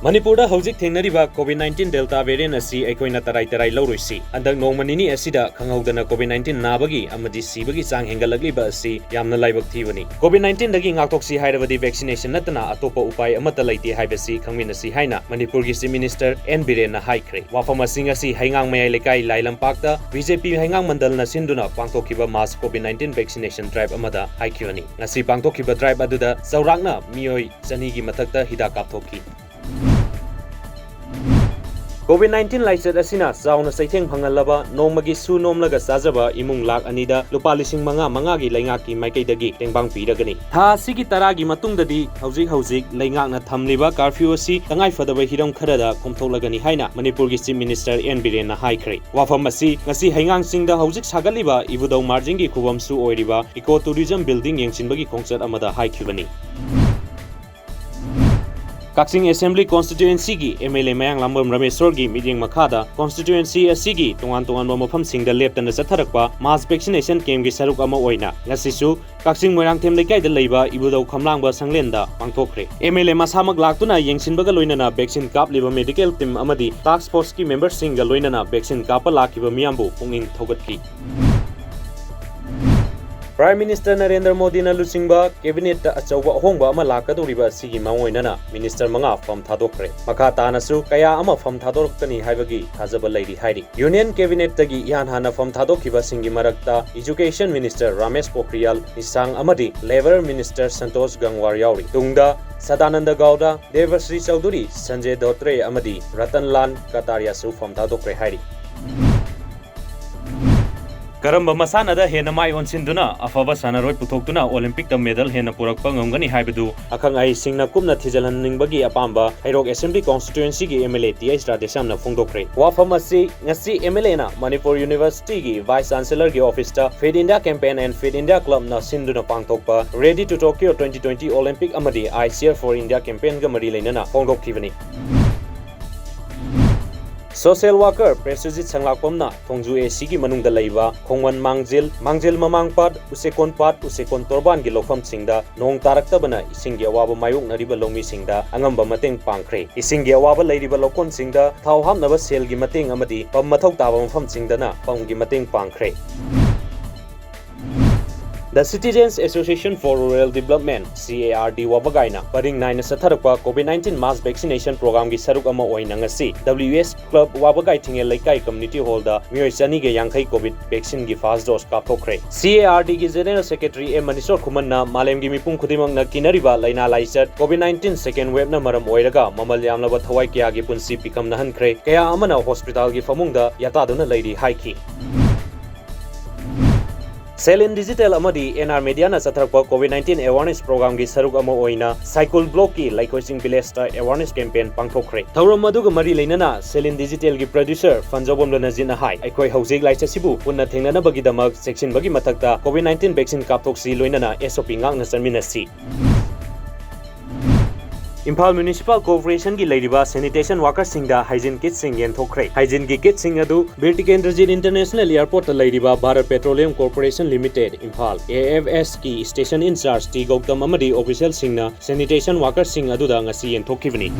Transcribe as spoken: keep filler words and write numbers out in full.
ꯃꯅꯤꯄꯨꯔꯗ ꯍꯧꯖꯤꯛ ꯊꯦꯡꯅꯔꯤꯕ COVID nineteen Delta variant ꯑꯁꯤ ꯑꯩꯈꯣꯏꯅ ꯇꯔꯥꯏ ꯇꯔꯥꯏ ꯂꯧꯔꯣꯏꯁꯤ꯫ ꯍꯟꯗꯛ ꯅꯣꯡꯃ ꯅꯤꯅꯤ ꯑꯁꯤꯗ ꯈꯪꯍꯧꯗꯅ COVID nineteen ꯅꯥꯕꯒꯤ ꯑꯃꯗꯤ ꯁꯤꯕꯒꯤ ꯆꯥꯡ ꯍꯦꯟꯒꯠꯂꯛꯂꯤꯕ ꯑꯁꯤ ꯌꯥꯝꯅ ꯂꯥꯏꯕꯛ ꯊꯤꯕꯅꯤ꯫ COVID nineteen ꯗꯒꯤ ꯉꯥꯛꯊꯣꯛꯁꯤ ꯍꯥꯏꯔꯕꯗꯤ vaccination ꯅꯠꯇꯅ ꯑꯇꯣꯞꯄ ꯎꯄꯥꯏ ꯑꯃꯠꯇ ꯂꯩꯇꯦ ꯍꯥꯏꯕꯁꯤ ꯈꯪꯃꯤꯟꯅꯁꯤ ꯍꯥꯏꯅ ꯃꯅꯤꯄꯨꯔꯒꯤ Chief Minister N ꯕꯤꯔꯦꯟꯅ ꯍꯥꯏꯈ꯭ꯔꯦ꯫ ꯋꯥꯐꯝ ꯑꯁꯤ ꯉꯁꯤ ꯍꯩꯉꯥꯡ ꯃꯌꯥꯏ ꯂꯩꯀꯥꯏ ꯂꯥꯏꯂꯝꯄꯥꯛꯇ BJP ꯍꯩꯉꯥꯡ ꯃꯟꯗꯜꯅ ꯁꯤꯟꯗꯨꯅ ꯄꯥꯡꯊꯣꯛꯈꯤꯕ mass COVID nineteen vaccination drive ꯑꯃꯗ ꯍꯥꯏꯈꯤꯕꯅꯤ꯫ ꯉꯁꯤ ꯄꯥꯡꯊꯣꯛꯈꯤꯕ drive ꯑꯗꯨꯗ ꯆꯥꯎꯔꯥꯛꯅ ꯃꯤꯑꯣꯏ ꯆꯅꯤꯒꯤ ꯃꯊꯛꯇ ꯍꯤꯗꯥꯛ ꯀꯥꯞꯊꯣꯛꯈꯤ꯫ COVID nineteen ꯂꯥꯏꯆꯠ ꯑꯁꯤꯅ ꯆꯥꯎꯅ ꯆꯩꯊꯦꯡ ꯐꯪꯍꯜꯂꯕ, ꯅꯣꯡꯃꯒꯤ ꯁꯨ ꯅꯣꯝꯂꯒ ꯆꯥꯖꯕ ꯏꯃꯨꯡ ꯂꯥꯈ ꯑꯅꯤꯗ ꯂꯨꯄꯥ ꯂꯤꯁꯤꯡ ꯃꯉꯥ ꯃꯉꯥꯒꯤ ꯂꯩꯉꯥꯛꯀꯤ ꯃꯥꯏꯀꯩꯗꯒꯤ ꯇꯦꯡꯕꯥꯡ ꯄꯤꯔꯒꯅꯤ꯫ ꯊꯥ ꯑꯁꯤꯒꯤ ꯇꯔꯥꯒꯤ ꯃꯇꯨꯡꯗꯗꯤ ꯍꯧꯖꯤꯛ ꯍꯧꯖꯤꯛ ꯂꯩꯉꯥꯛꯅ ꯊꯝꯂꯤꯕ curfew ꯑꯁꯤ ꯇꯉꯥꯏꯐꯗꯕ ꯍꯤꯔꯝ ꯈꯔꯗ ꯀꯣꯝꯊꯣꯛꯂꯒꯅꯤ ꯍꯥꯏꯅ ꯃꯅꯤꯄꯨꯔꯒꯤ Chief Minister N ꯕꯤꯔꯦꯟꯅ ꯍꯥꯏꯈ꯭ꯔꯦ꯫ ꯋꯥꯐꯝ ꯑꯁꯤ ꯉꯁꯤ ꯍꯩꯉꯥꯡ ꯆꯤꯡꯗ ꯍꯧꯖꯤꯛ ꯁꯥꯒꯠꯂꯤꯕ ꯏꯕꯨꯙꯧ ꯃꯥꯔꯖꯤꯡꯒꯤ ꯈꯨꯕꯝꯁꯨ ꯑꯣꯏꯔꯤꯕ Eco Tourism Building ꯌꯦꯡꯁꯤꯟꯕꯒꯤ ꯈꯣꯡꯆꯠ ꯑꯃꯗ ꯍꯥꯏꯈꯤꯕꯅꯤ꯫ ꯀꯛꯆꯤꯡ Assembly Constituency ꯒꯤ MLA ꯃꯌꯥꯡꯂꯥꯡꯕꯝ ꯔꯃꯦꯁ꯭ꯋꯔꯒꯤ ꯃꯤꯠꯌꯦꯡ ꯃꯈꯥꯗ constituency ꯑꯁꯤꯒꯤ ꯇꯣꯉꯥꯟ ꯇꯣꯉꯥꯟꯕ ꯃꯐꯝꯁꯤꯡꯗ ꯂꯦꯞꯇꯅ ꯆꯠꯊꯔꯛꯄ mass vaccination camp ꯀꯤ ꯁꯔꯨꯛ ꯑꯃ ꯑꯣꯏꯅ ꯉꯁꯤꯁꯨ ꯀꯛꯆꯤꯡ ꯃꯣꯏꯔꯥꯡꯊꯦꯝ ꯂꯩꯀꯥꯏꯗ ꯂꯩꯕ ꯏꯕꯨꯙꯧ ꯈꯝꯂꯥꯡꯕ ꯁꯪꯂꯦꯟꯗ ꯄꯥꯡꯊꯣꯛꯈ꯭ꯔꯦ꯫ MLA ꯃꯁꯥꯃꯛ ꯂꯥꯛꯇꯨꯅ ꯌꯦꯡꯁꯤꯟꯕꯒ ꯂꯣꯏꯅꯅ vaccine ꯀꯥꯞꯂꯤꯕ medical team ꯑꯃꯗꯤ task force ꯀꯤ member ꯁꯤꯡꯒ ꯂꯣꯏꯅꯅ vaccine ꯀꯥꯞꯄ ꯂꯥꯛꯈꯤꯕ ꯃꯤꯌꯥꯝꯕꯨ ꯄꯨꯛꯅꯤꯡ ꯊꯧꯒꯠꯈꯤ꯫ Prime Minister ꯅꯔꯦꯟꯗ꯭ꯔ ꯃꯣꯗꯤꯅ ꯂꯨꯆꯤꯡꯕ cabinet ꯇ ꯑꯆꯧꯕ ꯑꯍꯣꯡꯕ ꯑꯃ ꯂꯥꯛꯀꯗꯧꯔꯤꯕ ꯑꯁꯤꯒꯤ ꯃꯥꯡꯑꯣꯏꯅꯅ minister ꯃꯉꯥ ꯐꯝ ꯊꯥꯗꯣꯛꯈ꯭ꯔꯦ꯫ ꯃꯈꯥ ꯇꯥꯅꯁꯨ ꯀꯌꯥ ꯑꯃ ꯐꯝ ꯊꯥꯗꯣꯔꯛꯀꯅꯤ ꯍꯥꯏꯕꯒꯤ ꯊꯥꯖꯕ ꯂꯩꯔꯤ ꯍꯥꯏꯔꯤ꯫ Union cabinet ꯇꯒꯤ ꯏꯍꯥꯟ ꯍꯥꯟꯅ ꯐꯝ ꯊꯥꯗꯣꯛꯈꯤꯕꯁꯤꯡꯒꯤ ꯃꯔꯛꯇ Education Minister ꯔꯥꯃꯦꯁ ꯄꯣꯈ꯭ꯔꯤꯌꯥꯜ ꯅꯤꯁꯥꯡ ꯑꯃꯗꯤ Labour Minister ꯁꯟꯇꯣꯁ ꯒꯪꯋꯥꯔ ꯌꯥꯎꯔꯤ꯫ ꯇꯨꯡꯗ ꯁꯗꯥꯅꯟꯗ ꯒꯧꯗꯥ, ꯗꯦꯕꯁ꯭ꯔꯤ ꯆꯧꯙꯨꯔꯤ, ꯁꯟꯖꯦ ꯙꯣꯇ꯭ꯔꯦ ꯑꯃꯗꯤ ꯔꯇꯟ ꯂꯥꯜ ꯀꯇꯥꯔꯤꯌꯥꯁꯨ ꯐꯝ ꯊꯥꯗꯣꯛꯈ꯭ꯔꯦ ꯍꯥꯏꯔꯤ꯫ ꯀꯔꯝꯕ ꯃꯁꯥꯟꯅꯗ ꯍꯦꯟꯅ ꯃꯥꯏ ꯑꯣꯟꯁꯤꯟꯗꯨꯅ ꯑꯐꯕ ꯁꯥꯟꯅꯔꯣꯏ ꯄꯨꯊꯣꯛꯇꯨꯅ Olympic ꯇ medal ꯍꯦꯟꯅ ꯄꯨꯔꯛꯄ ꯉꯝꯒꯅꯤ ꯍꯥꯏꯕꯗꯨ ꯑꯈꯪ ꯑꯍꯩꯁꯤꯡꯅ ꯀꯨꯞꯅ ꯊꯤꯖꯤꯜꯍꯟꯅꯤꯡꯕꯒꯤ ꯑꯄꯥꯝꯕ ꯍꯩꯔꯣꯛ Assembly Constituency ꯒꯤ MLA ꯇꯤ ꯑꯩꯆ ꯔꯥꯙꯦꯁ꯭ꯌꯥꯝꯅ ꯐꯣꯡꯗꯣꯛꯈ꯭ꯔꯦ꯫ ꯋꯥꯐꯝ ꯑꯁꯤ ꯉꯁꯤ MLA ꯅ Manipur University ꯒꯤ Vice Chancellor ꯒꯤ office ꯇ Fit India Campaign and Fit India Club ꯅ ꯁꯤꯟꯗꯨꯅ ꯄꯥꯡꯊꯣꯛꯄ Ready to Tokyo twenty twenty Olympic ꯑꯃꯗꯤ I Cheer for India campaign ꯒ ꯃꯔꯤ ꯂꯩꯅꯅ ꯐꯣꯡꯗꯣꯛꯈꯤꯕꯅꯤ꯫ Social worker ꯄ꯭ꯔꯦꯁꯨꯖꯤꯠ ꯁꯪꯂꯥꯛꯄꯝꯅ ꯊꯣꯡꯖꯨ ꯑꯦ ꯁꯤꯒꯤ ꯃꯅꯨꯡꯗ ꯂꯩꯕ ꯈꯣꯡꯃꯟ ꯃꯥꯡꯖꯤꯜ, ꯃꯥꯡꯖꯤꯜ ꯃꯃꯥꯡꯄꯥꯠ, ꯎꯆꯦꯛꯀꯣꯟ ꯄꯥꯠ, ꯎꯆꯦꯛꯀꯣꯟ ꯇꯣꯔꯕꯥꯟꯒꯤ ꯂꯧꯐꯝꯁꯤꯡꯗ ꯅꯣꯡ ꯇꯥꯔꯛꯇꯕꯅ ꯏꯁꯤꯡꯒꯤ ꯑꯋꯥꯕ ꯃꯥꯌꯣꯛꯅꯔꯤꯕ ꯂꯧꯃꯤꯁꯤꯡꯗ ꯑꯉꯝꯕ ꯃꯇꯦꯡ ꯄꯥꯡꯈ꯭ꯔꯦ꯫ ꯏꯁꯤꯡꯒꯤ ꯑꯋꯥꯕ ꯂꯩꯔꯤꯕ ꯂꯧꯀꯣꯟꯁꯤꯡꯗ ꯊꯥꯎ ꯍꯥꯞꯅꯕ ꯁꯦꯜꯒꯤ ꯃꯇꯦꯡ ꯑꯃꯗꯤ ꯄꯝ ꯃꯊꯧ ꯇꯥꯕ ꯃꯐꯝꯁꯤꯡꯗꯅ ꯄꯝꯒꯤ ꯃꯇꯦꯡ ꯄꯥꯡꯈ꯭ꯔꯦ꯫ The Citizens Association for Rural Development, C A R D ꯋꯥꯕꯒꯥꯏꯅ ꯄꯔꯤꯡ ꯅꯥꯏꯅ ꯆꯠꯊꯔꯛꯄ COVID nineteen mass vaccination programꯒꯤ ꯁꯔꯨꯛ ꯑꯃ ꯑꯣꯏꯅ ꯉꯁꯤ W S Club ꯋꯥꯕꯒꯥꯏ ꯊꯤꯡꯉꯦꯜ ꯂꯩꯀꯥꯏ community hallꯗ ꯃꯤꯑꯣꯏ ꯆꯅꯤꯒ ꯌꯥꯡꯈꯩ COVID vaccineꯒꯤ first dose ꯀꯥꯞꯊꯣꯛꯈ꯭ꯔꯦ꯫ C A R Dꯒꯤ General Secretary ꯑꯦꯝ ꯃꯅꯤꯁꯣꯔ ꯈꯨꯃꯟꯅ ꯃꯥꯂꯦꯝꯒꯤ ꯃꯤꯄꯨꯝ ꯈꯨꯗꯤꯡꯃꯛꯅ ꯀꯤꯅꯔꯤꯕ ꯂꯥꯏꯅꯥ ꯂꯥꯏꯆꯠ COVID nineteen second waveꯅ ꯃꯔꯝ ꯑꯣꯏꯔꯒ ꯃꯃꯜ ꯌꯥꯝꯂꯕ ꯊꯋꯥꯏ ꯀꯌꯥꯒꯤ ꯄꯨꯟꯁꯤ ꯄꯤꯀꯝꯅꯍꯟꯈ꯭ꯔꯦ꯫ ꯀꯌꯥ ꯑꯃꯅ hospitalꯒꯤ ꯐꯃꯨꯡꯗ ꯌꯥꯇꯥꯗꯨꯅ ꯂꯩꯔꯤ ꯍꯥꯏꯈꯤ꯫ Selin Digital ꯑꯃꯗꯤ N R Mediaꯅ ꯆꯠꯊꯔꯛꯄ COVID nineteen awareness programꯒꯤ ꯁꯔꯨꯛ ꯑꯃ ꯑꯣꯏꯅ ꯁꯥꯏꯀꯨꯜ blockꯀꯤ ꯂꯩꯀꯣꯏꯁꯤꯡ villageꯇ awareness campaign ꯄꯥꯡꯊꯣꯛꯈ꯭ꯔꯦ꯫ ꯊꯧꯔꯝ ꯑꯗꯨꯒ ꯃꯔꯤ ꯂꯩꯅꯅ Selin Digitalꯒꯤ producer ꯐꯟꯖꯧꯕꯝ ꯂꯣꯅꯖꯤꯠꯅ ꯍꯥꯏ, ꯑꯩꯈꯣꯏ ꯍꯧꯖꯤꯛ ꯂꯥꯏꯆꯠꯁꯤꯕꯨ ꯄꯨꯟꯅ ꯊꯦꯡꯅꯅꯕꯒꯤꯗꯃꯛ ꯆꯦꯛꯁꯤꯟꯕꯒꯤ ꯃꯊꯛꯇ COVID nineteen vaccine ꯀꯥꯞꯊꯣꯛꯁꯤ, ꯂꯣꯏꯅꯅ S O P ꯉꯥꯛꯅ ꯆꯠꯃꯤꯟꯅꯁꯤ꯫ ꯏꯝꯐꯥꯜ Municipal Corporationꯒꯤ ꯂꯩꯔꯤꯕ sanitation workerꯁꯤꯡꯗ hygiene kitꯁꯤꯡ ꯌꯦꯟꯊꯣꯛꯈ꯭ꯔꯦ꯫ Hygieneꯒꯤ kitꯁꯤꯡ ꯑꯗꯨ ꯕꯤꯔ ꯇꯤꯀꯦꯟꯗ꯭ꯔꯖꯤꯠ International Airportꯇ ꯂꯩꯔꯤꯕ Bharat Petroleum Corporation Limited, Imphal, A F Sꯀꯤ station in charge T Gautam ꯑꯃꯗꯤ officialꯁꯤꯡꯅ sanitation workerꯁꯤꯡ ꯑꯗꯨꯗ ꯉꯁꯤ ꯌꯦꯟꯊꯣꯛꯈꯤꯕꯅꯤ꯫